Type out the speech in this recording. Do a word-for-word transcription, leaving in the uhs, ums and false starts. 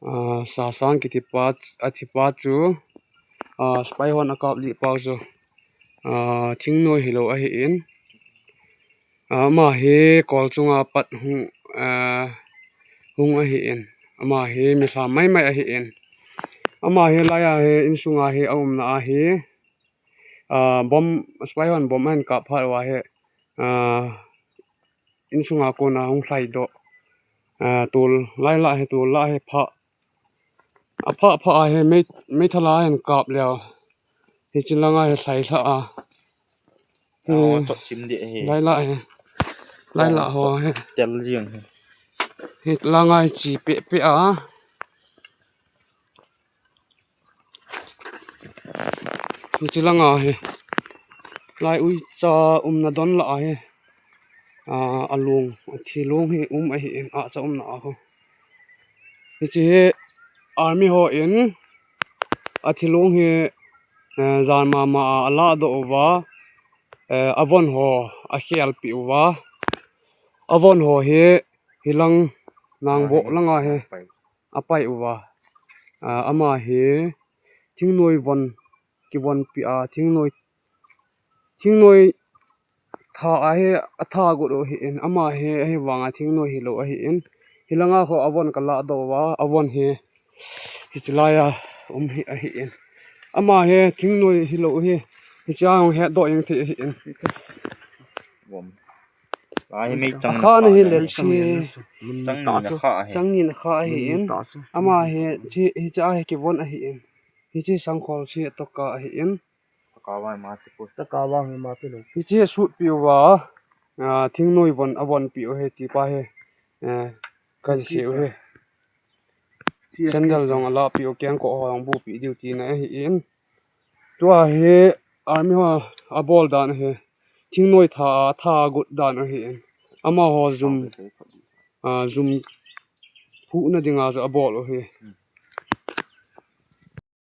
Ah, Sasang kiti pa, athi pa chu, ah, spy hon akap lih pau chu, ah, thingnoi hilou ahin. Ah, ama hi kol chunga pat hung, ah, hung ahin. Ama hi mi lha mai mai ahin. Ama hi laiya hi insunga hi aumna ahi. Ah, bomb, spy hon bomb ahin kap phat uva hi, ah, insunga kona hung lhai doh. Ah, tol lai lah hi, tol lah hi pha. Apha pha a hi mei, meithal a hin kap leh. Hichi langa hi lhai lha a. Hi. Ah, chot chim deh hi. Lai lah hi. Lai lah ho hi. Tel jing hi. Hi langa hi chi pe pe a. Hichi langa hi. Lai uicha umna don lah a hi. Ah, alung, athi lung hi um ahin, ahcha umna a ho. Hichi hi army hon athi lung hi, eh, jan mama a alah doh uva, eh, avon ho akhelpi uva. Avon ho hi hilang nang bo langa hi apai uva. Ah, ama hi thingnoi von, kivonpi a, thingnoi, thingnoi tha ahi, atha got u ahin, ama hi, ahivanga thingnoi hilou ahin. Hilanga ho avon kalah doh uva, avon hi, hichi laiya um hi ahin. Ama hi thingnoi hilou hi, hichia hung het doh jeng thei ahin. Bom. Lai hi mei chang na kha na hi lel chi. Chang ni na kha ahi. Chang ni na kha ahin. Ama hi, chi, hichia hi kivon ahin. Hichi sangkhol chi toka ahin. Taka vang ma te ko. Taka vang ma te lo. Hichi sutpi uva, ah, thingnoi von, avonpi u hi ti pa hi. Eh, kasei u hi. Sandal jong alahpi u, kengkoh ho jong bupi diu tina ahin. Tua hi army ho abol dan hi. Thingnoi tha, atha got dan ahin. Amaho jum, ah, jum phuhna dinga chu abol u hi.